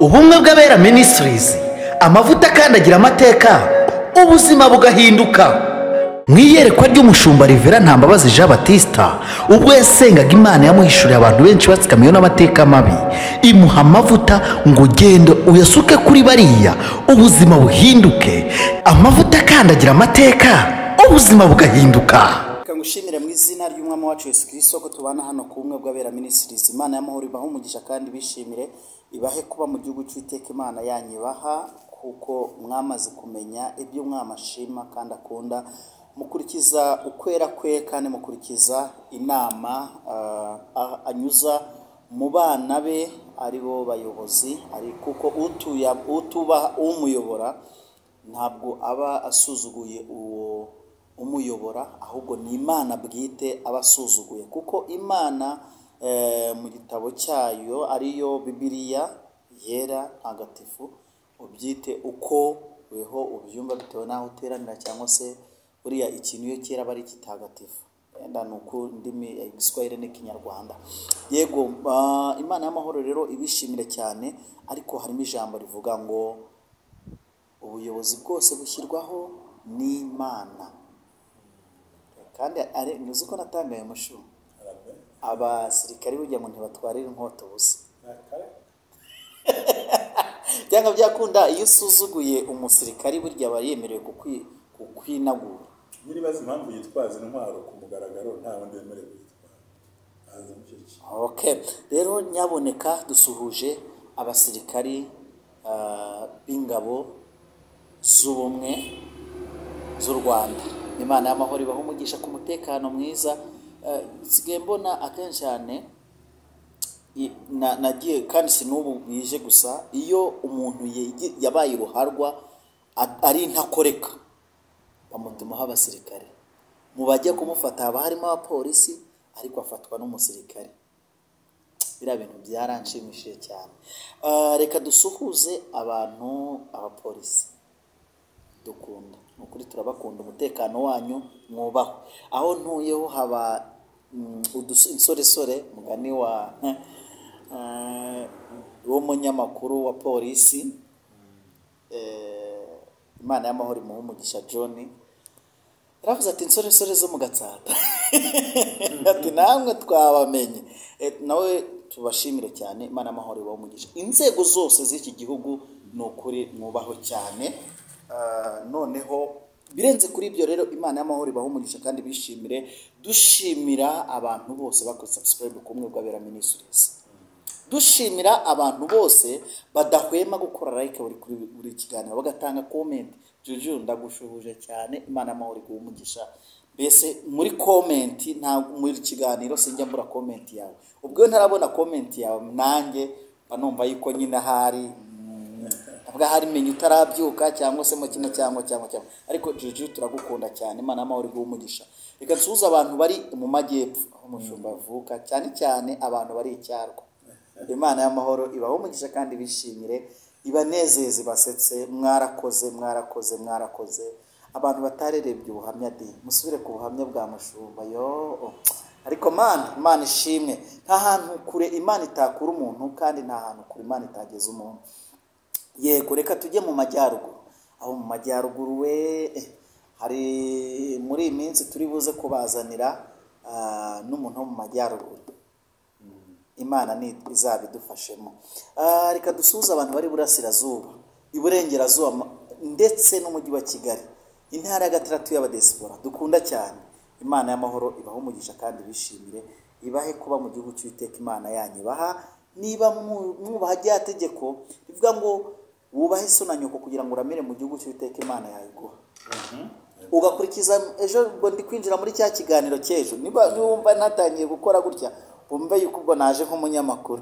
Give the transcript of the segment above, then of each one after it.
Ubumwe bw'Abera Ministries, amavuta akandagira amateka, ubuzima bugahinduka. Mu iyerekwa ry'umushumba Rivera Ntambabazi Jean Baptista, ubwo yasengaga Imana yamuhishuriye abantu benshi batsikamiwe n'amateka mabi, imuha amavuta ngo genda uyasuke kuri bariya, ubuzima buhinduke. Amavuta akandagira amateka, ubuzima bugahinduka. Reka ngushimire mu izina ry'Umwami wacu Yesu Kristo ko tubana hano ku Bumwe bw'Abera Ministries. Imana y'amahoro ibahe umugisha kandi bishimire, ibahe kuba mu gihugu cy'Uwiteka Imana yanyu ibaha, kuko mwamaze kumenya ibyo Umwami ashima kandi akunda, mukurikiza ukwera kwe kandi mukurikiza inama anyuza mu bana be ari bo bayobozi, ari kuko utubaha umuyobora ntabwo aba asuzuguye uwo umuyobora, ahubwo ni Imana bwite aba asuzuguye, kuko Imana mu gitabo cyayo ariyo Bibiliya yera ntagatifu, ubyite uko weho ubyumva bitewe n'aho uteranira, cyangwa se buriya ikintu iyo kera aba ari kitagatifu, wenda ni uku ndimi ya Igiswahili n'Ikinyarwanda. Yego, Imana y'amahoro rero ibishimire cyane, ariko harimo ijambo rivuga ngo ubuyobozi bwose bushyirwaho n'Imana. Kandi ntuzi ko natangaye mushu, abasirikari burya ngo ntibatwarire inkota ubusa. Byanga byakunda iyo usuzuguye umusirikari burya aba yemerewe kukwinagura. Niba impamvu yitwaza intwaro ku mugaragaro nta wundi wemerewe kuyitwara. Okay, rero nyaboneka dusuhuje abasirikari b'ingabo z'ubumwe z'u Rwanda. Imana y'amahoro ibahe umugisha ku mutekano mwiza. Nsigaye mbona akenshi cyane nagiye kandi si n'ubu bije gusa, iyo umuntu yabaye uruharwa ari intakoreka bamutumaho abasirikare, mu bajya kumufata haba harimo abapolisi, ariko afatwa n'umusirikare. Biriya bintu byaranshimishije cyane. Reka dusuhuze abantu, abapolisi dukunda, ni ukuri turabakunda, umutekano wanyu mwubahwe. Aho ntuyeho haba insoresore, mugani wa w'umunyamakuru wa polisi, Imana y'amahoro imuhe umugisha John, yaravuze ati insoresore zo mu Gatsata ati namwe twabamenye. Nawe tubashimire cyane, Imana y'amahoro ibahe umugisha. Inzego zose z'iki gihugu ni ukuri mwubaho cyane. Noneho birenze kuri ibyo rero, Imana y'amahoro ibahe umugisha kandi bishimire. Dushimira abantu bose bakoze subscribe ku Bumwe bw'Abera Ministries, dushimira abantu bose badahwema gukora like buri kuri buri kiganiro, bagatanga comment. Juju ndagushuhuje cyane, Imana y'amahoro iguhe umugisha. Mbese muri comment, nta muri kiganiro sinjya mbura comment yawe. Ubwo ntarabona comment yawe nanjye mba numva yuko nyine ahari ntabwo ahari menya utarabyuka cyangwa se mu kimwe cyangwa cyangwa cyangwa, ariko Juju turagukunda cyane, Imana y'amahoro iguhe umugisha. Reka nsuhuze abantu bari mu majyepfo aho umushumba avuka, cyane cyane abantu bari icyarwa. Imana y'amahoro ibahe umugisha kandi bishimire, ibanezeze, basetse. Mwarakoze, mwarakoze, mwarakoze. Abantu batarerebye ubuhamya di, musubire ku buhamya bwa mushumba yo. Ariko Mana, Imana ishimwe, nta hantu kure Imana itakura umuntu, kandi nta hantu kure Imana itageza umuntu. Yego, reka tujye mu majyaruguru. Aho mu majyaruguru we hari muri iyi minsi turi buze kubazanira n'umuntu wo mu majyaruguru. Imana ni izabidufashemo. Reka dusuhuze abantu bari burasirazuba, iburengerazuba ndetse n'umujyi wa Kigali, intara ya gatandatu y'abadesipora dukunda cyane. Imana y'amahoro ibahe umugisha kandi bishimire, ibahe kuba mu gihugu cy'Uwiteka Imana yanyu ibaha. Niba mwubaha rya tegeko rivuga ngo wubahe so na nyoko kugira ngo uramire mu gihugu cy'Uwiteka Imana yawe iguha, ugakurikiza. Ejo ubwo ndi kwinjira muri cya kiganiro cy'ejo, niba wumva natangiye gukora gutya wumve yuko ubwo naje nk'umunyamakuru.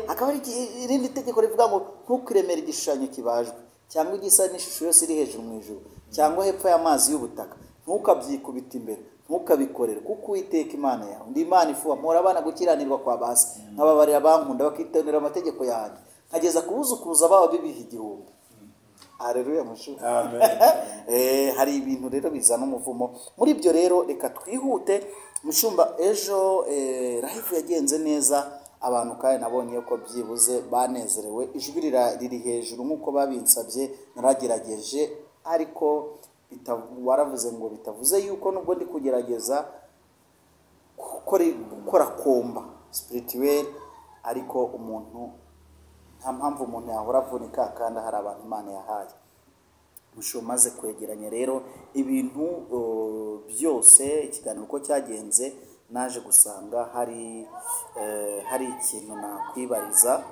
Akaba ari irindi tegeko rivuga ngo ntukiremere igishushanyo kibajwe cyangwa igisa n'ishusho yose iri hejuru mu ijuru cyangwa hepfo y'amazi y'ubutaka, ntukabyikubita imbere, ntukabikorere, kuko Uwiteka Imana yawe ndi Imana ifuha, mpora abana gukiranirwa kwa basi, nkababarira abankunda bakitondera amategeko yanjye, nkageza kubuzukuruza babo bibiha igihumbi. Haleluya mushu. Amen. Hari ibintu rero bizana umuvumo. Muri ibyo rero reka twihute mushumba, ejo live yagenze neza, Abantu kandi nabonye ko byibuze banezerewe, ijwi riri hejuru nk'uko babinsabye, naragerageje ariko waravuze ngo bitavuze yuko nubwo ndi kugerageza gukora komba spirituel, ariko umuntu nta mpamvu umuntu yahora avunika kandi hari abantu Imana yahaye. Maze kwegeranya rero ibintu byose, ikiganiro uko cyagenze, naje gusanga hari ikintu nakwibariza.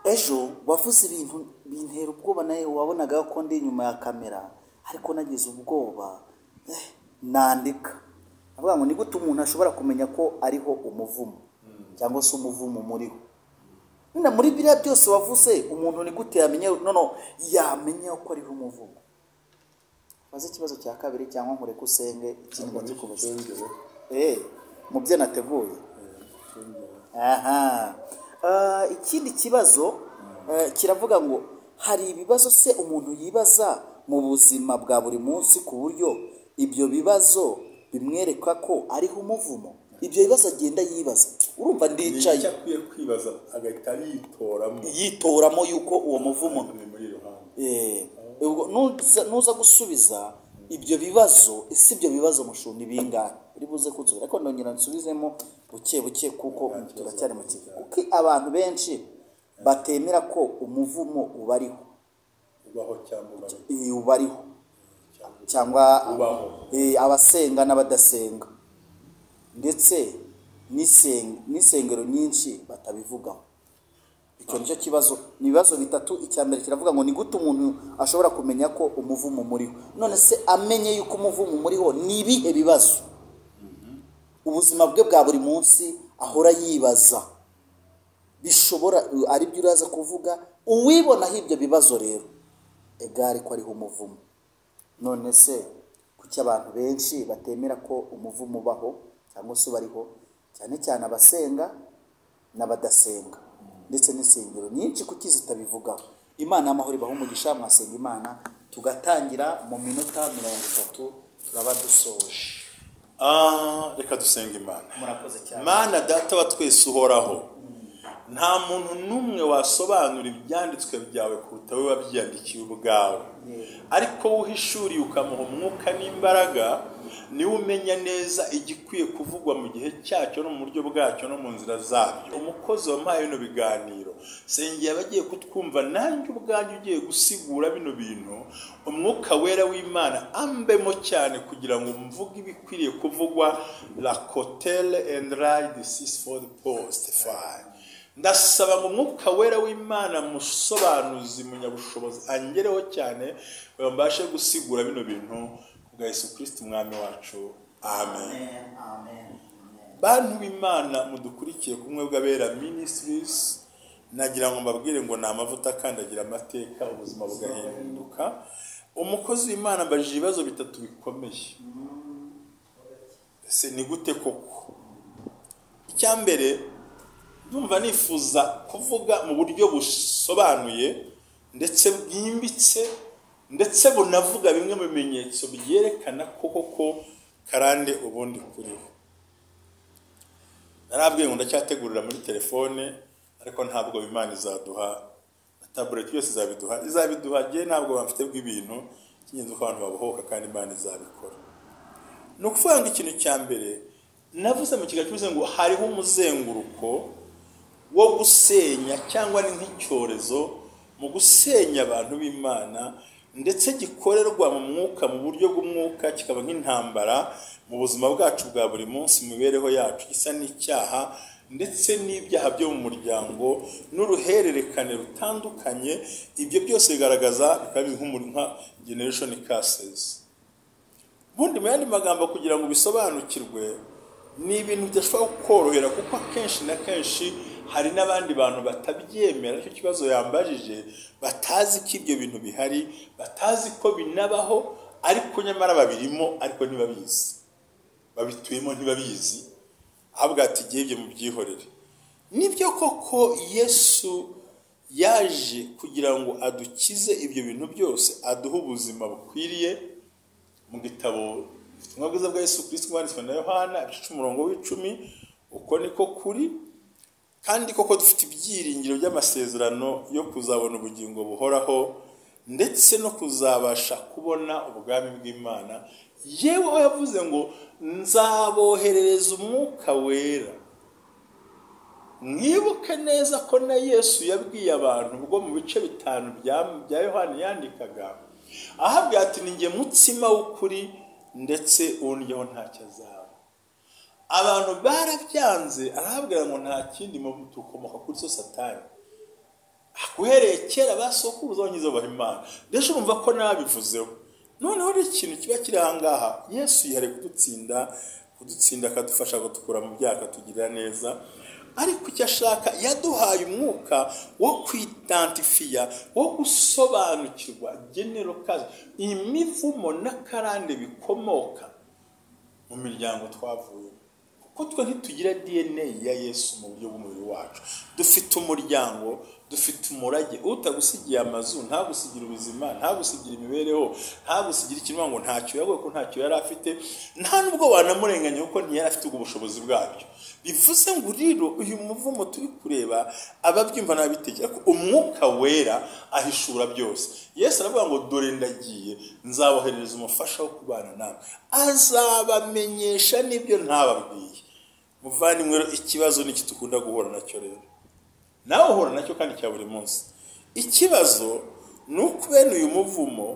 Ejo wavuze ibintu bintera ubwoba, nawe wabonaga ko ndi inyuma ya kamera, ariko nagize ubwoba nandika avuga ngo ni gute umuntu ashobora kumenya ko ariho umuvumo cyangwa se umuvumo muriho. Nina muri biriya byose wavuze, umuntu ni gute yamenya no yamenya ko ariho umuvumo? Baze ikibazo cya kabiri cyangwa nkureke usenge ikindi ndakikubaza. Mu byo nateguye. Aha. Ikindi kibazo kiravuga ngo hari ibibazo se umuntu yibaza mu buzima bwa buri munsi ku buryo ibyo bibazo bimwereka ko ariho umuvumo. Ibyo bibazo agenda yibaza, urumva ndicaye icyo akwiye kwibaza agahita yitoramo yuko uwo muvumo ni muri ruhande. Nuza gusubiza ibyo bibazo, ese ibyo bibazo mushuni bingahe uri buze kunsubira? Ariko ndongera nsubizemo buke buke kuko turacyari mu kigo. Kuko abantu benshi batemera ko umuvumo ubariho, ubaho cyangwa ubariho cyangwa abasenga n'abadasenga, ndetse n'isengero nyinshi batabivugaho. Icyo nicyo kibazo. Ni ibibazo bitatu. Icya mbere kiravuga ngo ni gute umuntu ashobora kumenya ko umuvumo muriho? None se amenye yuko umuvumo muriho, ni ibihe bibazo ubuzima bwe bwa buri munsi ahora yibaza bishobora ari byo uraza kuvuga? Uwibonaho ibyo bibazo rero egare ko ariho umuvumo. None se kuki abantu benshi batemera ko umuvumo ubaho cyangwa se ubariho, cyane cyane abasenga n'abadasenga, ndetse n'insengero nyinshi kuki zitabivugaho? Imana y'amahoro ibaha umugisha. Mwasenga Imana tugatangira mu minota 30 turaba dusoje. Reka dusenga Imana. Murakoze cyane. Mana data wa twese uhoraho, nta muntu n'umwe wasobanura ibyanditswe byawe kuruta wowe wabyiyandikiye ubwawe, ariko uhishuriye ukamuha umwuka n'imbaraga, niwe umenya neza igikwiye kuvugwa mu gihe cyacyo no mu buryo bwacyo no mu nzira zabyo. Umukozi wampaye bino biganiro, sengeye abagiye kutwumva, nanjye ubwanjye ugiye gusigura bino bintu, umwuka wera w'Imana ambemo cyane kugira ngo mvuge ibikwiriye kuvugwa. La cotele and ride 6 for the post 5. Ndasaba ngo umwuka wera w'Imana musobanuzi munyabushobozi angereho cyane kugira ngo mbashe gusigura bino bintu kubwa Yesu Kristo umwami wacu. Amen. Amen. Bantu b'Imana mudukurikiye kumwe bw'Abera Ministries, nagira ngo mbabwire ngo ni amavuta akandagira amateka, ubuzima bugahinduka. Umukozi w'Imana mbajije ibibazo bitatu bikomeye. Ese ni gute koko? Icya mbere, ndumva nifuza kuvuga mu buryo busobanuye ndetse bwimbitse, ndetse bunavuga bimwe mu bimenyetso byerekana ko koko karande ubundi kuriho. Narabwiye ngo ndacyategurira muri telefone, ariko ntabwo Imana izaduha na tablet yose izabiduha. Gihe ntabwo bafite bw'ibintu cy'ingenzi ko abantu babohoka, kandi Imana izabikora. Ni ukuvuga ngo ikintu cya mbere navuze mu kiganiro cy'ubuze ngo hariho umuzenguruko wo gusenya cyangwa ni nk'icyorezo mu gusenya abantu b'Imana, ndetse gikorerwa mu mwuka, mu buryo bw'umwuka, kikaba nk'intambara mu buzima bwacu bwa buri munsi, mu mibereho yacu, gisa n'icyaha ndetse n'ibyaha byo mu muryango n'uruhererekane rutandukanye. Ibyo byose bigaragaza bikaba nka generation curses. Ubundi mu yandi magambo, kugira ngo bisobanukirwe, ni ibintu bidashobora kukorohera, kuko akenshi na kenshi hari n'abandi bantu batabyemera. Icyo kibazo yambajije, batazi ko ibyo bintu bihari, batazi ko binabaho, ariko nyamara babirimo, ariko ntibabizi, babituyemo ntibabizi. Ahabwa ati igihe ibyo mubyihorere. Nibyo koko Yesu yaje kugira ngo adukize ibyo bintu byose, aduhe ubuzima bukwiriye. Mu gitabo Ubutumwa bwiza bwa Yesu Kristo bwanditswe na Yohana igice umurongo w'icumi, uko niko kuri. Kandi koko dufite ibyiringiro by'amasezerano yo kuzabona ubugingo buhoraho ndetse no kuzabasha kubona ubwami bw'Imana. Yewe aho yavuze ngo nzaboherereza umwuka wera. Mwibuke neza ko na Yesu yabwiye abantu ubwo mu bice 5 bya Yohana yandikaga, ahabwa ati ni njye mutsima w'ukuri ndetse undyeho ntacyo azaba. Abantu barabyanze, arahabwira ngo nta kindi tukomoka kuri so Satani. Uhereye kera basokuruza banyize baha Imana. Ndetse urumva ko nabivuzeho. Noneho rero ikintu kiba kiri aha ngaha, Yesu yihariye kudutsinda akadufasha kutukura mu byaha akatugirira neza. Ariko icyo ashaka, yaduhaye umwuka wo kwidantifiya, wo gusobanukirwa genero kazi imivumo n'akarande bikomoka mu miryango twavuyemo. Kuko twe ntitugira DNA ya Yesu mu buryo bw'umubiri wacu. Dufite umuryango, dufite umurage. Utagusigiye amazu, ntagusigira ubuzima, ntagusigira imibereho, ntagusigira ikintu ngo ntacyo yaguye ko ntacyo yari afite, nta nubwo wanamurenganya kuko ntiyari afite ubwo bushobozi bwabyo. Bivuze ngo rero uyu muvumo turi kureba ababyumva n'abitegera ko umwuka wera ahishura byose. Yesu aravuga ngo dore ndagiye, nzaboherereza umufasha wo kubana namwe, azabamenyesha n'ibyo ntababwiye. Muvandimwe, ikibazo ni iki dukunda guhura nacyo rero, nawe uhura nacyo kandi cya buri munsi. Ikibazo ni uko bene uyu muvumo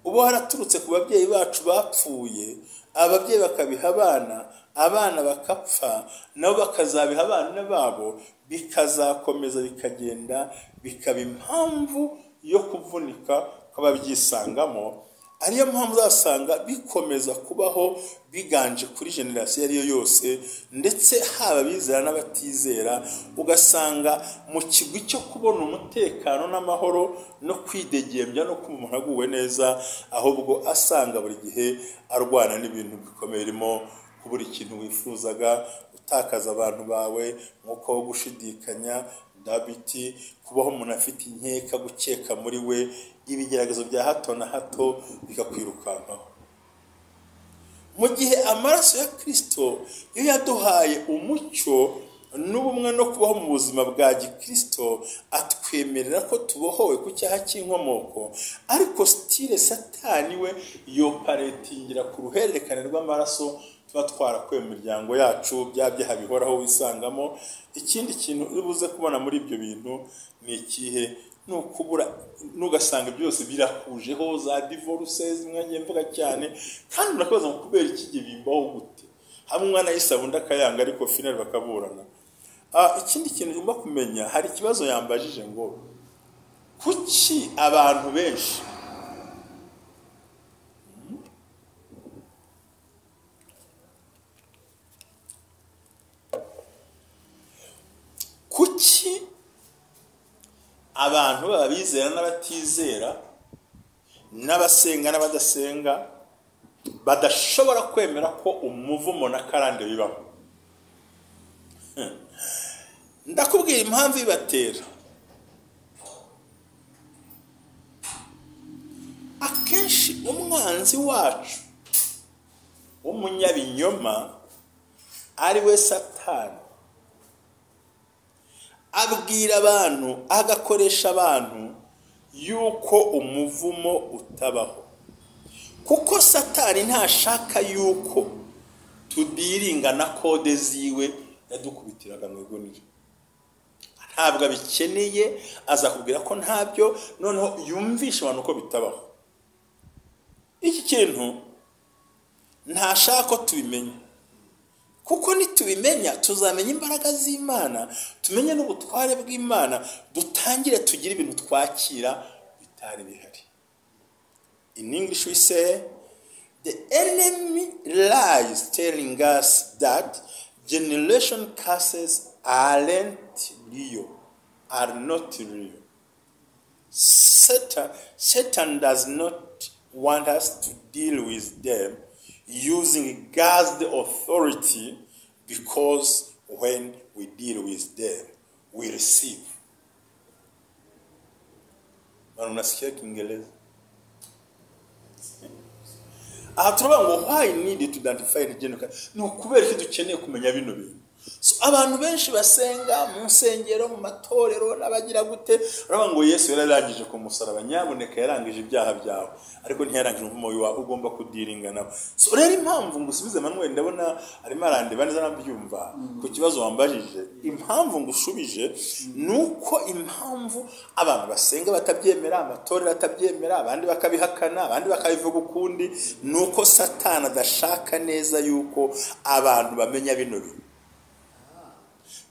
uba waraturutse ku babyeyi bacu bapfuye, ababyeyi bakabiha abana, abana bakapfa, nabo bakazabiha abana babo, bikazakomeza bikagenda bikaba impamvu yo kuvunika kw'ababyisangamo. Ariyo mpamvu uzasanga bikomeza kubaho biganje kuri generasiyo ariyo yose, ndetse haba abizera n'abatizera. Ugasanga mu kigwi cyo kubona umutekano n'amahoro no kwidegembya no kumva umuntu aguwe neza, ahubwo asanga buri gihe arwana n'ibintu bikomeye birimo kubura ikintu wifuzaga, gutakaza abantu bawe, umwuka wo gushidikanya, dabiti, kubaho umuntu afite inkeka, gukeka muri we, ibigeragezo bya hato na hato bikakwirukankaho. Mu gihe amaraso ya Kristo yo yaduhaye umucyo n'ubumwe no kubaho mu buzima bwa gikristo, atwemerera ko tubohowe ku cyaha cy'inkomoko. Ariko stile Satani we yoparetingira ku ruhererekane rw'amaraso tuba twarakuye mu miryango yacu, bya byaha bihoraho wisangamo. Ikindi kintu uri buze kubona muri ibyo bintu ni ikihe? Ni ukubura, nugasanga byose birakujeho, za divorces mwagiye mvuga cyane, kandi murakoze ngo kubera iki gihe bimbaho gute? Hamwe umwana yisaba undi akayanga, ariko final bakaburana. Ikindi kintu ugomba kumenya, hari ikibazo yambajije ngo kuki abantu benshi kuki abantu babizera n'abatizera n'abasenga n'abadasenga badashobora kwemera ko umuvumo na karande bibaho. Ndakubwira impamvu ibatera. Akenshi umwanzi wacu w'umunyabinyoma ari we Satani, abwira abantu, agakoresha abantu yuko umuvumo utabaho. Kuko Satani ntashaka yuko tudiringa na kode ziwe yadukubitiraga mu igunira. Ntabwo abikeneye, azakubwira ko ntabyo, noneho yumvisha abantu ko bitabaho. Iki kintu ntashaka ko tubimenya, kuko nitubimenya tuzamenya imbaraga z'Imana, tumenye n'ubutware bw'Imana, dutangire tugire ibintu twakira bitari bihari. In English we say, the enemy lies telling us that generation curses aren't real, are not real. Satan does not want us to deal with them using God's authority, because when we deal with them, we receive. Unasikia Kiingereza? Aha turavuga ngo why need to identify the general, ni ukubera ko dukeneye kumenya bino bintu. So, abantu benshi basenga mu nsengero, mu matorero, n'abagira gute, baravuga ngo Yesu yararangije ku musaraba, nyabuneka yarangije ibyaha byawe, ariko ntiyarangije umuvumo wawe, ugomba kudiringa nawe. So rero impamvu ngusubize Manuel, ndabona arimo arandeba neza nabyumva ku kibazo wambajije, impamvu ngushubije nuko impamvu abantu basenga batabyemera, amatorero atabyemera, abandi bakabihakana, abandi bakabivuga ukundi, nuko Satani adashaka neza yuko abantu bamenya bino bintu.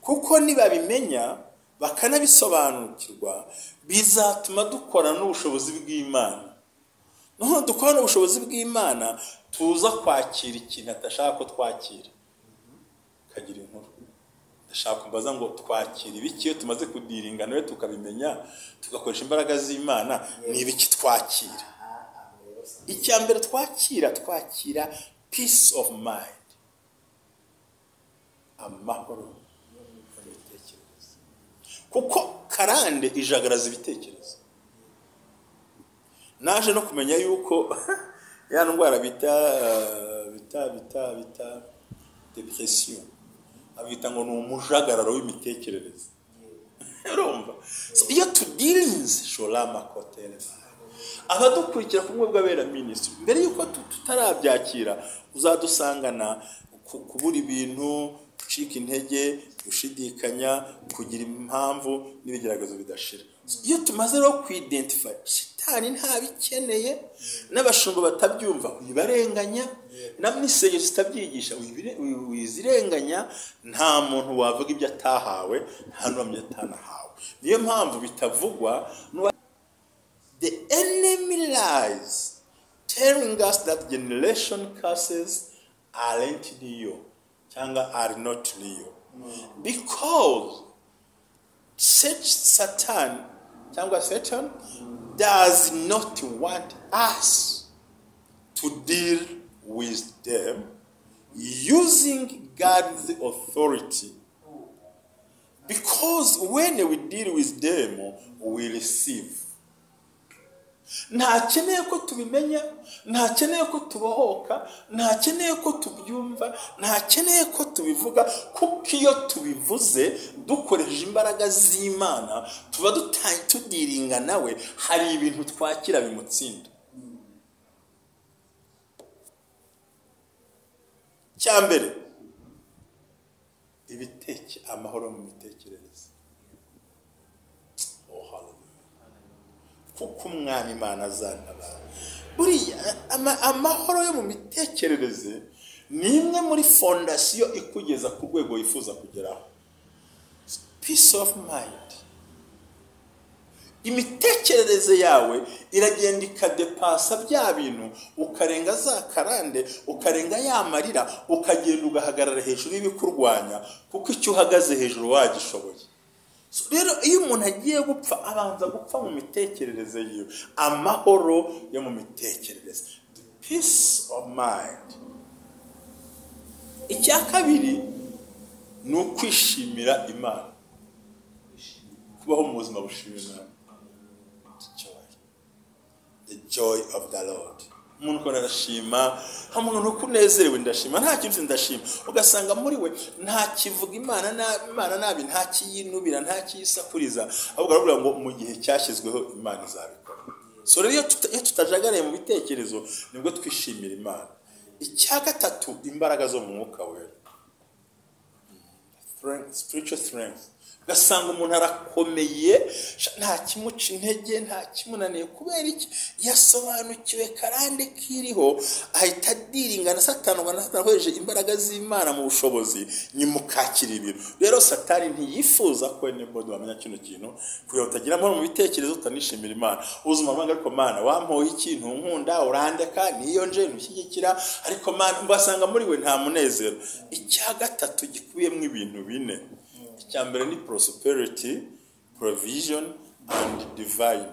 Kuko nibabimenya bakanabisobanukirwa bizatuma dukora n'ubushobozi bw'Imana. Noneho dukora n'ubushobozi bw'Imana tuza kwakira ikintu atashaka ko twakira. Kagira inkuru. Ndashaka kumbaza ngo twakira ibiki iyo tumaze kudiringa nawe tukabimenya tugakoresha imbaraga z'Imana, ni ibiki twakira? Icya mbere twakira peace of mind, amahoro. Kuko karande ijagaraza ibitekerezo. Naje no kumenya yuko ya ndwara bita bita bita bita depression, abita ngo ni umujagararo w'imitekerereze. Urumva? So iyo tudirinze shorama kotele, abadukurikira ku bumwe bw'abera ministry, mbere yuko tutarabyakira uzadusangana kubura ibintu, gucika intege, gushidikanya, kugira impamvu n'ibigeragezo bidashira. Iyo tumaze rero kuidentify, shitani ntabikeneye, n'abashumba batabyumva uyibarenganya, n'amisengero zitabyigisha uyizirenganya, nta muntu wavuga ibyo atahawe, nta n'uwamye atanahawe. Niyo mpamvu bitavugwa. The enemy lies telling us that generation curses aren't real, cyangwa are not real, because such Satan, cyangwa Satan does not want us to deal with them using God's authority, because when we deal with them we receive. Ntakeneye ko tubimenya, ntakeneye ko tubohoka, ntakeneye ko tubyumva, ntakeneye ko tubivuga, kuko iyo tubivuze dukoresheje imbaraga z'Imana tuba tudiringa nawe, hari ibintu twakira bimutsinda. Cya mbere, ibiteke amahoro mu mitekerereze. Oh, hallelujah. Kuko umwami Imana azantabara. Buriya amahoro yo mu mitekerereze ni imwe muri fondasiyo ikugeza ku rwego wifuza kugeraho. Peace of mind. Imitekerereze yawe iragenda ikadepasa bya bintu, ukarenga za karande, ukarenga ya marira, ukagenda ugahagarara hejuru y'ibikurwanya, kuko icyo uhagaze hejuru wagishoboye. Rero iyo umuntu agiye gupfa abanza gupfa mu mitekerereze yiwe, amahoro yo mu mitekerereze, the peace of mind. Icya kabiri ni ukwishimira Imana, kubaho mu buzima bushimira Imana. The joy of the Lord. Umuntu ukora arashima, umuntu ukunezerewe ndashima, nta kintu ndashima, ugasanga muri we nta kivuga Imana Imana nabi, nta kiyinubira, nta kiyisakuriza, ahubwo aravuga ngo mu gihe cyashyizweho Imana izabikora. So rero iyo tutajagaraye mu bitekerezo nibwo twishimira Imana. Icya gatatu, imbaraga zo mu mwuka wera, spiritual strength. Ugasanga umuntu arakomeye, nta kimuca intege, nta kimunaniye. Kubera iki? Yasobanukiwe karande kiriho, ahita adiringa na Satani, ngo na Satani akoresheje imbaraga z'Imana mu bushobozi, nyimukakira ibintu. Rero Satani ntiyifuza ko anybody wamenya kino kintu, kugira utagira amahoro mu bitekerezo, utanishimira Imana. Ubuzima bwanjye, ariko Mana wampoye ikintu nkunda, urandeka, niyo nje ntushyigikira, ariko Mana mbasanga muri we nta munezero. Icya gatatu gikubiyemo ibintu bine. Icya mbere ni prosperity, provision and divine.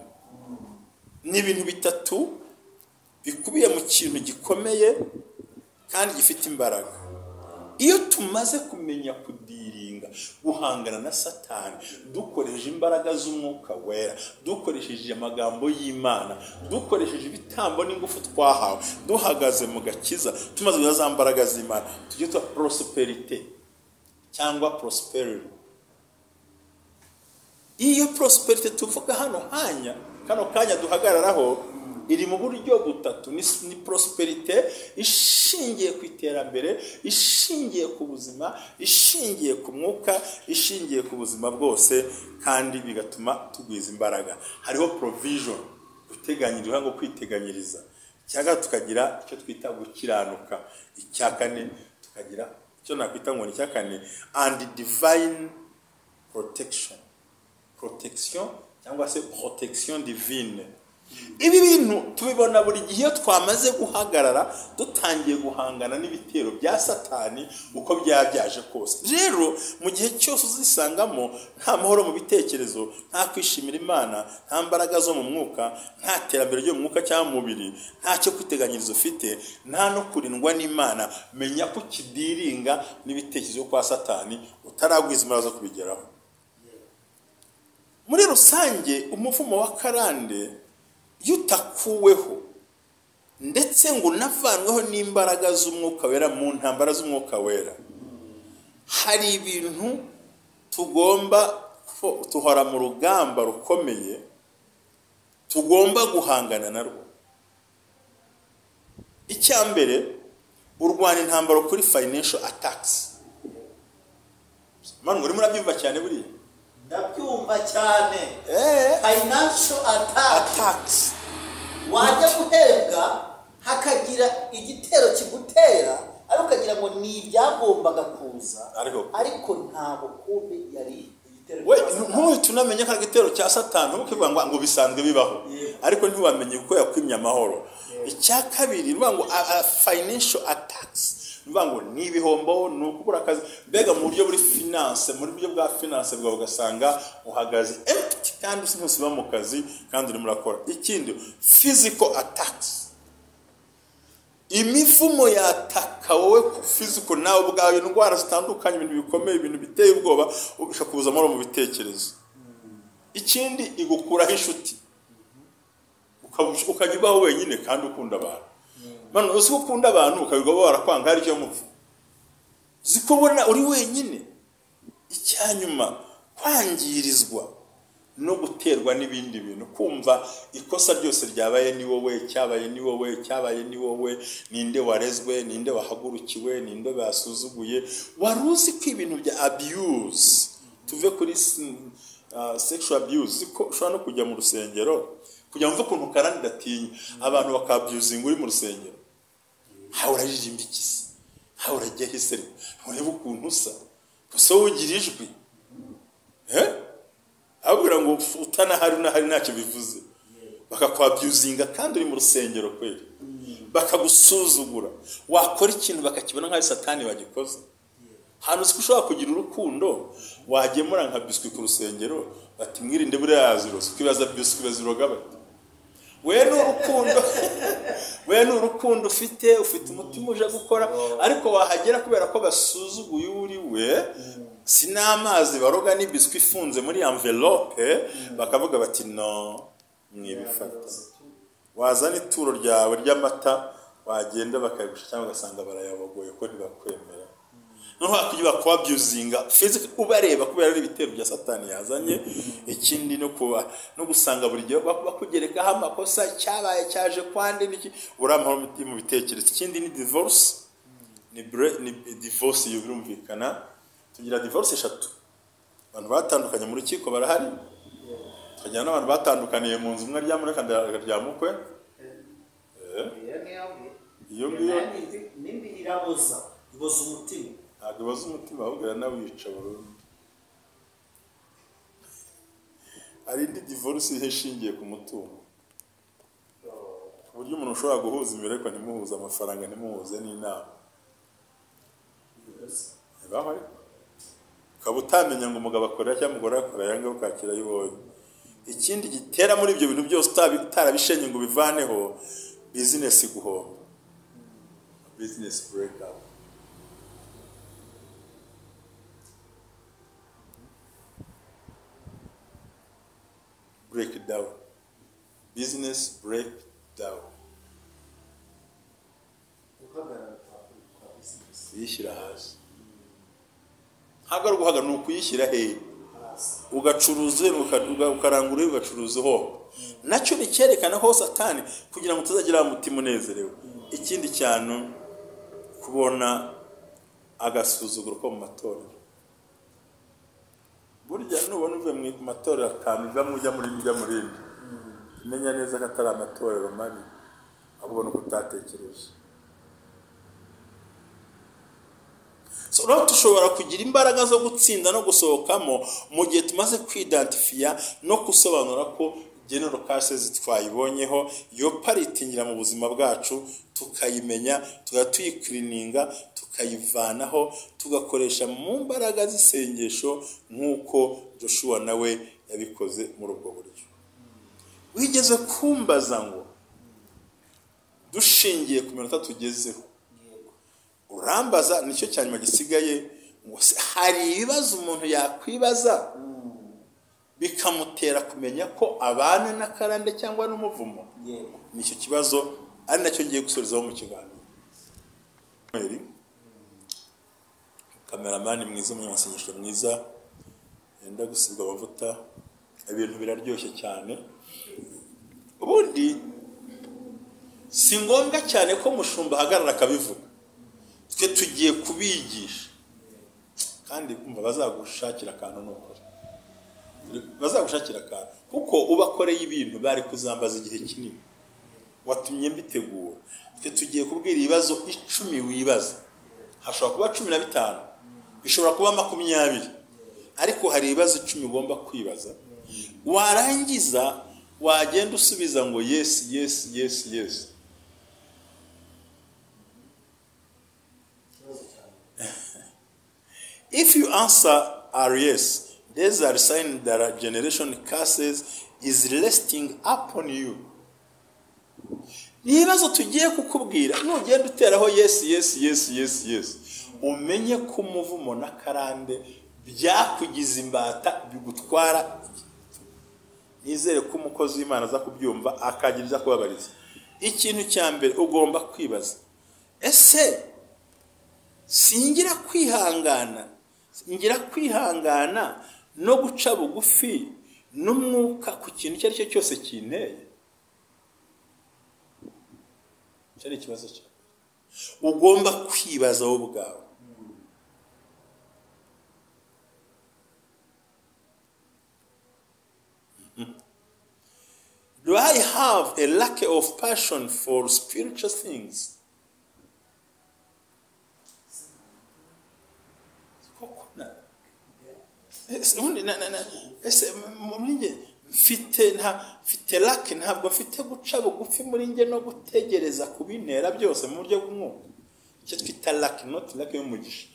Ni ibintu bitatu bikubiye mu kintu gikomeye kandi gifite imbaraga. Iyo tumaze kumenya kudiringa guhangana na Satani dukoresheje imbaraga z'umwuka wera, dukoresheje amagambo y'Imana, dukoresheje ibitambo n'ingufu twahawe, duhagaze mu gakiza, tumaze kugira za mbaraga z'Imana, tujye tuba prosperity cyangwa prosperity. Iyo prosperity tuvuga hano hanya, kano kanya duhagararaho, iri mu buryo butatu. Ni prosperity ishingiye ku iterambere, ishingiye ku buzima, ishingiye ku mwuka, ishingiye ku buzima bwose, kandi bigatuma tugwiza imbaraga. Hariho provision, guteganyiriza ngo kwiteganyiriza. Icya tukagira icyo twita gukiranuka. Icya kane tukagira icyo nakwita ngo ni icya kane, and divine protection, protection cyangwa se protection divine. Ibi bintu tubibona buri gihe iyo twamaze guhagarara, dutangiye guhangana n'ibitero bya Satani uko byaba byaje kose. Rero mu gihe cyose uzisangamo nta mahoro mu bitekerezo, nta kwishimira Imana, nta mbaraga zo mu mwuka, nta terambere ryo mu mwuka cyangwa mu mubiri, nta cyo kwiteganyiriza ufite, nta no kurindwa n'Imana, menya ko ukidiringa n'ibitekerezo kwa Satani, utaragwiza imbaraga zo kubigeraho. Muri rusange umuvumo wa karande iyo utakuweho ndetse ngo unavanweho n'imbaraga z'umwuka wera mu ntambara z'umwuka wera, hari ibintu tugomba, tuhora mu rugamba rukomeye tugomba guhangana narwo. Icya mbere, urwana intambara kuri financial attacks. Manu, urimo urabyumva cyane buriya? Ndabyumva cyane. Financial attacks. Wajya guhembwa hakagira igitero kigutera, ariko ukagira ngo ni ibyagombaga kuza, ariko ntabwo kumbe yari igitero. We ntuhite unamenye ko ari igitero cya Satani, ntukivuga ngo bisanzwe bibaho, ariko ntiwamenye kuko yakwimye amahoro. Icya kabiri ni ngo financial attacks, ni ngo ni ibihombo, ni ukubura akazi, mbega mu buryo buri finance, muri buryo bwa finance bwawe ugasanga uhagaze empty, kandi ntusiba mu kazi kandi urimo urakora. Ikindi, physical attacks, imivumo yataka wowe ku physical nawe ubwawe, indwara zitandukanye, ibintu bikomeye, ibintu biteye ubwoba, bikakubuza amahoro mu bitekerezo. Ikindi, igukuraho inshuti, ukajya ubaho wenyine kandi ukunda abantu. Manu, uzi ko ukunda abantu ukabigwa barakwanga, hari icyo mupfa, uzi ko ubona uri wenyine. Icyanyuma, kwangirizwa no guterwa n'ibindi bintu, kumva ikosa ryose ryabaye ni wowe, cyabaye ni wowe, cyabaye ni wowe, ninde warezwe, ninde wahagurukiwe, ninde basuzuguye. Wari uzi ko ibintu bya abuse, tuve kuri sexual abuse, ko ushobora no kujya mu rusengero kugira ngo ukuntu karande idatinya abantu bakabyuzinga uri mu rusengero, hawe uraririmba iki se, hawe urajya he se, urebe ukuntu usa gusa wowe ugira ijwi, ababwira ngo utanahari unahari ntacyo bivuze, bakakwabyuzinga kandi uri mu rusengero kweri, bakagusuzugura, wakora ikintu bakakibona nk'aho Satani bagikoze. Hano uzi ko ushobora kugira urukundo, wagemura nka biswi ku rusengero, bati mwirinde buriya yazirose, ukibaza biswi baziroga bati we ni urukundo, we ni urukundo ufite, ufite umutima uje gukora, ariko wahagera kubera ko basuzuguye uri we, si n'amazi baroga ni biswi ifunze muri envelope, bakavuga bati no mwibifata. Wazana ituro ryawe ry'amata, wagenda bakayagusha cyangwa ugasanga barayabogoye ko ntibakwemera. Noneho hakujya bakwabyuzinga physical ubareba kubera ari ibitero bya Satani yazanye. Ikindi no kuba no gusanga buri gihe bakugerekaho amakosa, cyabaye cyaje kwande niki, uramahoro mu bitekerezo. Ikindi ni divorce, ni divorce iyo birumvikana. Tugira divorce eshatu, abantu batandukanye mu rukiko barahari, tukagira n'abantu batandukaniye mu nzu, umwe aryama undi akaryama ukwe. Iyo ngiyo nimbi iraboza, iboza umutima. Ntabwo iboza umutima, ahubwo iranawica burundu. Hari indi divorce ishingiye ku mutungo, ku buryo umuntu ushobora guhuza imbere ariko ntimuhuze amafaranga, ntimuhuze n'inama. Ukaba utamenya ngo umugabo akorera cyangwa umugore akora, yanga ukakira ayo ubonye. Ikindi gitera muri ibyo bintu byose utarabishenye ngo ubivaneho, business guhomba, business break up. breakdown. Business breakdown. Kuyishyira hasi ntabwo ari uguhagarara, ni ukuyishyira hehe, ugacuruza ukarangura, ugacuruza uhomba. Nacyo ni icyerekana ko Satani kugira ngo utazagira umutima unezerewe. Ikindi cyane kubona agasuzuguro ko mu matorero. Burya nubona uvuye mu matorero atanu ujya muri ujya muri indi, menya neza ko atari amatorero mabi, ahubwo nuko utatekereje. So rero dushobora kugira imbaraga zo gutsinda no gusohokamo mu gihe tumaze kwidantifiya no gusobanura ko general curses twayibonyeho, iyo paritingira mu buzima bwacu, tukayimenya, tugatuyikirininga, tukayivanaho, tugakoresha mu mbaraga z'isengesho nk'uko Joshua nawe yabikoze muri ubwo buryo. Wigeze kumbaza ngo dushingiye ku minota tugezeho, urambaza nicyo cyanyuma gisigaye, ngo hari ibibazo umuntu yakwibaza bikamutera kumenya ko abana n'akarande cyangwa n'umuvumo. Nicyo kibazo ari nacyo ngiye gusorezaho mu kiganiro. Kameramani mwiza, umunyamasengesho mwiza, yenda gusigwa amavuta, ibintu biraryoshye cyane. Ubundi si ngombwa cyane ko mushumba ahagarara akabivuga, twe tugiye kubigisha kandi kumva bazagushakira akantu n'ukora, bazagushakira akantu kuko ubakoreye ibintu bari kuzambaza igihe kinini, watumye mbitegura. Twe tugiye kubwira ibibazo 10 wibaza, hashobora kuba 15, bishobora kuba 20, ariko hari ibibazo 10 ugomba kwibaza, warangiza wagenda usubiza ngo yes yes yes yes. If you answer are yes, these are signs that a generation curses is resting upon you. Nibazo tugiye kukubwira nugenda uteraho yes yes yes yes yes, umenye ko umuvumo n'akarande byakugize imbata bigutwara. Nizere ko umukozi w'Imana aza kubyumva akagira ibyo akubabariza. Ikintu cya mbere ugomba kwibaza, ese singira kwihangana, ngira kwihangana no guca bugufi n'umwuka ku kintu icyo ari cyo cyose kinteye? Icyo ari ikibazo cyawe ugomba kwibaza wowe ubwawe. Do I have a lack of passion for spiritual things? Mfite lack, ntabwo mfite guca bugufi muri nge no gutegereza kubintera byose mu buryo bw'umwuka. Icyo twita lack, not lack y'umugisha.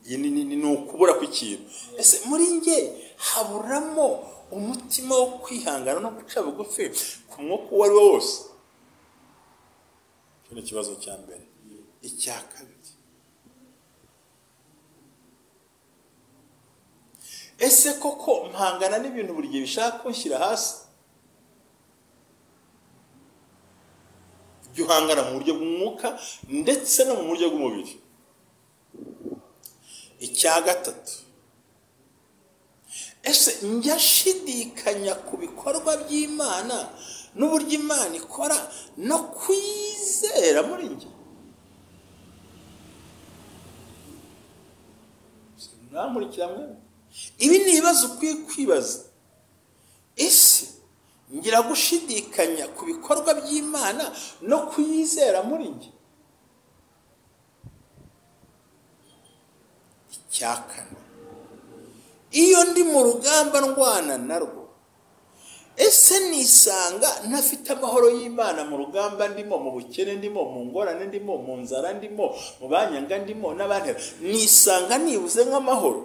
Iyi ni ukubura kw'ikintu. Ese muri nge haburamo umutima wo kwihangana no guca bugufi ku mwuka uwo ari wo wose? Icyo ni ikibazo cya mbere. Icya kabiri, ese koko mpangana n'ibintu buri gihe bishaka kunshyira hasi? Ibyo uhangana mu buryo bw'umwuka ndetse no mu buryo bw'umubiri. Icya gatatu, ese njya shidikanya ku bikorwa by'Imana n'uburyo Imana ikora no kwizera muri njye? Namurikira mwe. Ibi ni ibibazo ukwiye kwibaza. Ese ngira gushidikanya ku bikorwa by'Imana no kuyizera muri njye? Icya kane, iyo ndi mu rugamba ndwana narwo, ese nisanga ntafite amahoro y'Imana mu rugamba ndimo, mu bukene ndimo, mu ngorane ndimo, mu nzara ndimo, mu banyanga ndimo n'abantera, nisanga nibuze nk'amahoro?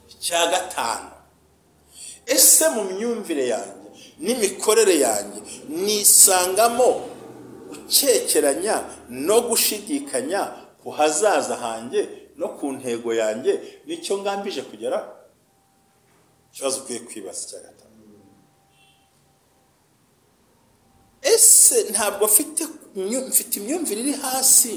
Icya gatanu, ese mu myumvire yanjye n'imikorere yanjye nisangamo gukekeranya no gushidikanya ku hazaza hanjye no ku ntego yanjye nicyo ngambije kugeraho? Ikibazo ukwiye kwibaza cya gatanu, ese ntabwo mfite imyumvire iri hasi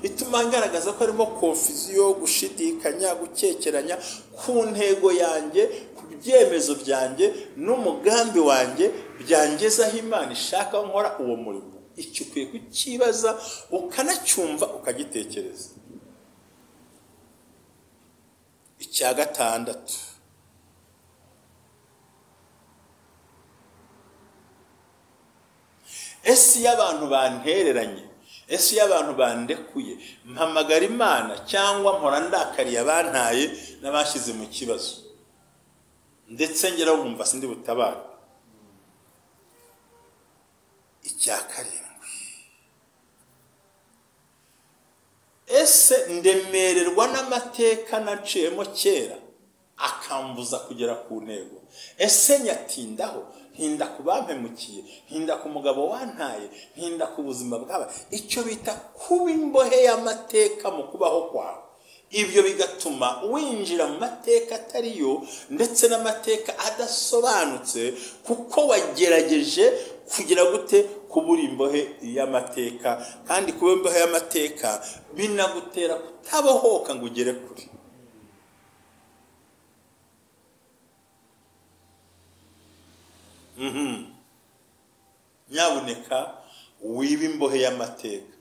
ituma ngaragaza ko harimo confusion, gushidikanya, gukekeranya ku ntego yanjye, ku byemezo byanjye n'umugambi wanjye byangezaho Imana ishaka nkora uwo murimo? Icyo ukwiye kukibaza, ukanacyumva, ukagitekereza. Icya gatandatu, ese iyo abantu bantereranye, ese iyo abantu bandekuye, mpamagara Imana cyangwa mpora ndakariye abantaye n'abashyize mu kibazo, ndetse ngeraho nkumva sindi butabare? Icya karindwi, ese ndemererwa n'amateka naciyemo kera akambuza kugera ku ntego? Ese nyatindaho, ntinda ku bampemukiye, ntinda ku mugabo wantaye, ntinda ku buzima bwaba, icyo bita kuba imbohe y'amateka mu kubaho kwawe. Ibyo bigatuma winjira mu mateka atariyo, ndetse n'amateka adasobanutse, kuko wagerageje kugira gute kubura imbohe y'amateka. Kandi kuba imbohe y'amateka binagutera kutabohoka ngo ugere kure. Nyabuneka wiba imbohe y'amateka,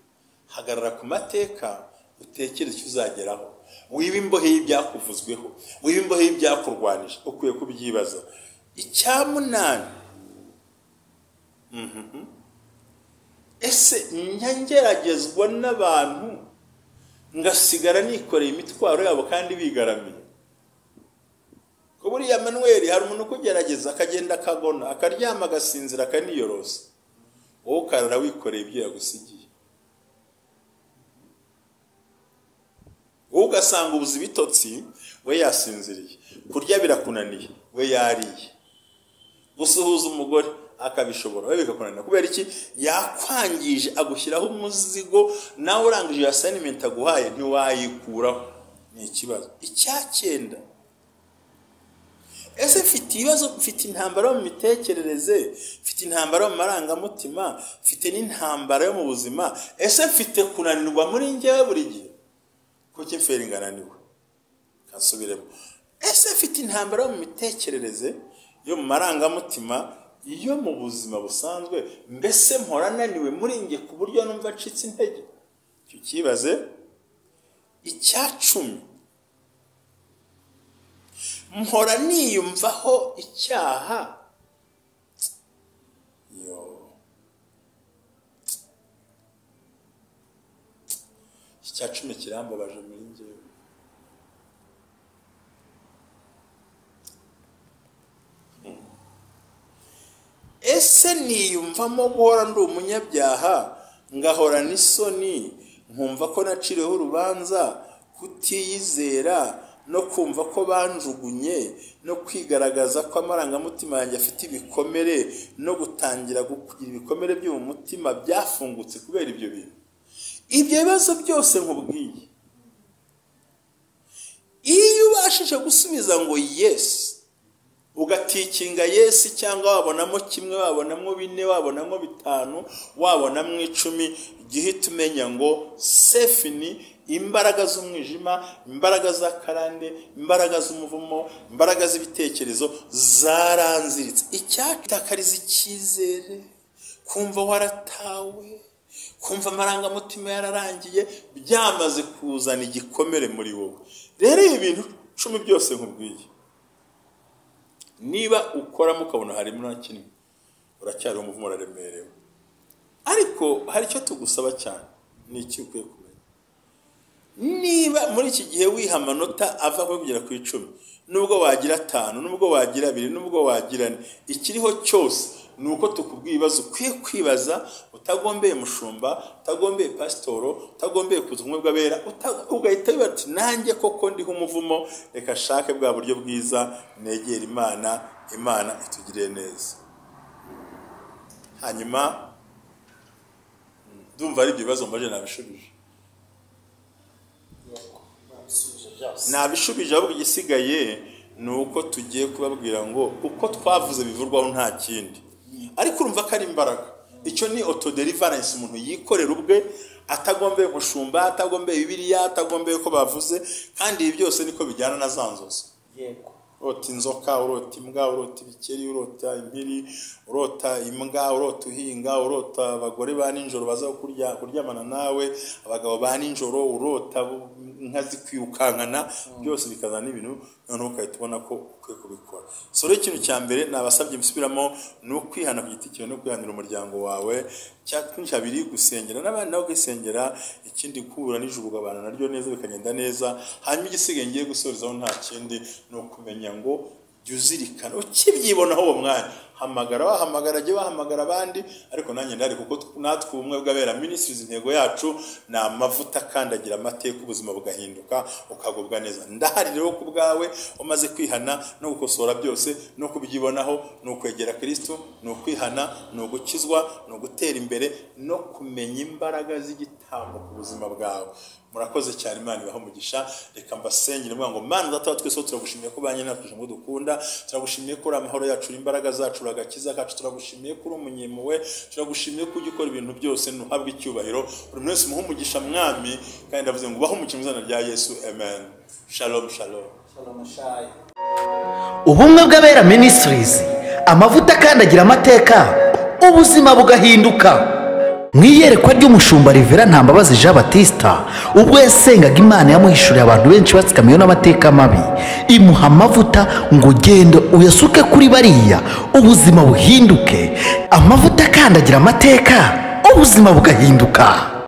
hagarara ku mateka, utekereze icyo uzageraho. Wiba imbohe y'ibyakuvuzweho, wiba imbohe y'ibyakurwanije, ukwiye kubyibaza. Icya munani, ese ngeragezwa n'abantu ngasigara nikoreye imitwaro yabo kandi bigaramiye? Ko buriya Manuel hari umuntu ukugerageza akagenda akagona, akaryama, agasinzira, akaniyorosa, wowe ukarara wikoreye ibyo yagusigiye. Wowe ugasanga ubuze ibitotsi, we yasinziriye, kurya birakunaniye, we yariye, gusuhuza umugore akabishobora, we bikakunanira. Kubera iki? Yakwangije, agushyiraho umuzigo, nawe urangije iyo assignment aguhaye ntiwayikuraho. Ni ikibazo. Icya cyenda, ese mfite ibibazo, mfite intambara yo mu mitekerereze, mfite intambara yo mu marangamutima, mfite n'intambara yo mu buzima, ese mfite kunanirwa muri njyewe buri gihe? Kuki mfera ingananiwe? Kansubiremo. Ese mfite intambara yo mu mitekerereze, yo mu marangamutima, iyo mu buzima busanzwe, mbese mpora naniwe muri njye ku buryo numva ncitse intege? Icyo kibaze. Icya cumi, mpora niyumvaho icyaha. Yo, icya cumi kirambabaje muri njyewe. Ese niyumvamo guhora ndi umunyabyaha, ngahorana isoni, nkumva ko naciriweho urubanza, kutiyizera no kumva ko banjugunye, no kwigaragaza ko amarangamutima yanjye afite ibikomere, no gutangira kugira ibikomere byo mu mutima byafungutse kubera ibyo bintu? Ibyo bibazo byose nkubwiye, iyo ubashije gusubiza ngo yes, ugatikinga yes, cyangwa wabonamo kimwe, wabonamo bine, wabonamo bitanu, wabonamo 10, gihita umenya ngo sefini, imbaraga z'umwijima, imbaraga za karande, imbaraga z'umuvumo, imbaraga z'ibitekerezo zaranziritse. Icyatakariza icyizere, kumva waratawe, kumva amarangamutima yararangiye, byamaze kuzana igikomere muri wowe. Rero ibi bintu 10 byose nkubwiye, niba ukoramo ukabona harimo na kimwe, uracyari umuvumo, uraremerewe. Ariko hari icyo tugusaba cyane, ni iki ukwiye kumenya? Niba muri iki gihe wiha amanota ava kugera ku 10, nubwo wagira 5, nubwo wagira 2, nubwo wagira 4, ikiriho cyose ni uko tukubwiye ibibazo ukwiye kwibaza, utagombeye mushumba, utagombeye pasitoro, utagombeye kuza ubumwe bw'abera, ugahita wibaza uti nanjye koko ndiho umuvumo, reka shake bwa buryo bwiza negera Imana, Imana itugirire neza. Hanyuma ndumva ari ibyo bibazo mbaje nabishubije. byose. Nabishubije, ahubwo igisigaye ni uko tugiye kubabwira ngo uko twavuze bivurwaho nta kindi, ariko urumva ko ari imbaraga. Icyo ni autodeliverance, umuntu yikorera ubwe atagombeye umushumba, atagombeye Bibiliya, atagombeye ko bavuze. Kandi ibi byose niko bijyana na za nzozi. Yego. Urota inzoka, urota imbwa, urota ibikeri, urota impiri, urota imbwa, urota uhinga, urota abagore ba nijoro baza kuryamana nawe, abagabo ba nijoro, urota inka zikwirukankana, byose bikazana ibintu, noneho ugahita ubona ko ukwiye kubikora. So rero ikintu cya mbere nabasabye musubiramo ni ukwihana ku giti cyawe no kwihanira umuryango wawe. Cya kabiri, gusengera n'abandi nawe ugasengera. Ikindi, guhura n'ijuru ukabana naryo neza bikagenda neza. Hanyuma igisigaye ngiye gusorezaho nta kindi ni ukumenya ngo jya uzirikana ukibyibonaho uwo mwanya, hamagara, wahamagara jya wahamagara abandi, ariko nanjye ndahari, kuko natwe Ubumwe bw'Abera Ministries intego yacu ni amavuta akandagira amateka, ubuzima bugahinduka, ukagubwa neza. Ndahari rero ku bwawe umaze kwihana no gukosora byose no kubyibonaho. Ni ukwegera Kristo, ni ukwihana, ni ugukizwa, ni ugutera imbere no kumenya imbaraga z'igitambo ku buzima bwawe. Murakoze cyane, Imana ibahe umugisha. Reka mbasengere mvuga ngo: Mana Data wa twese, turagushimiye ko ubanye natwe, ijambo dukunda. Turagushimiye ko uri amahoro yacu, uri imbaraga zacu, uri agakiza kacu. Turagushimiye ko uri umunyempuhwe, turagushimiye ko ujya ukora ibintu byose. Ntuhabwe icyubahiro. Buri muntu wese umuhe umugisha, Mwami, kandi ndavuze ngo ubahe umugisha mu izina rya Yesu, amen. Shalom, shalom. Shalom shayi. Ubumwe bw'Abera Ministries, amavuta akandagira amateka, ubuzima bugahinduka. Mu iyerekwa ry'umushumba Rivera Ntambabazi Jean Batista, ubwo yasengaga Imana yamuhishuriye abantu benshi batsikamiwe n'amateka mabi, imuha amavuta ngo ugende uyasuke kuri bariya, ubuzima buhinduke. Amavuta akandagira amateka, ubuzima bugahinduka.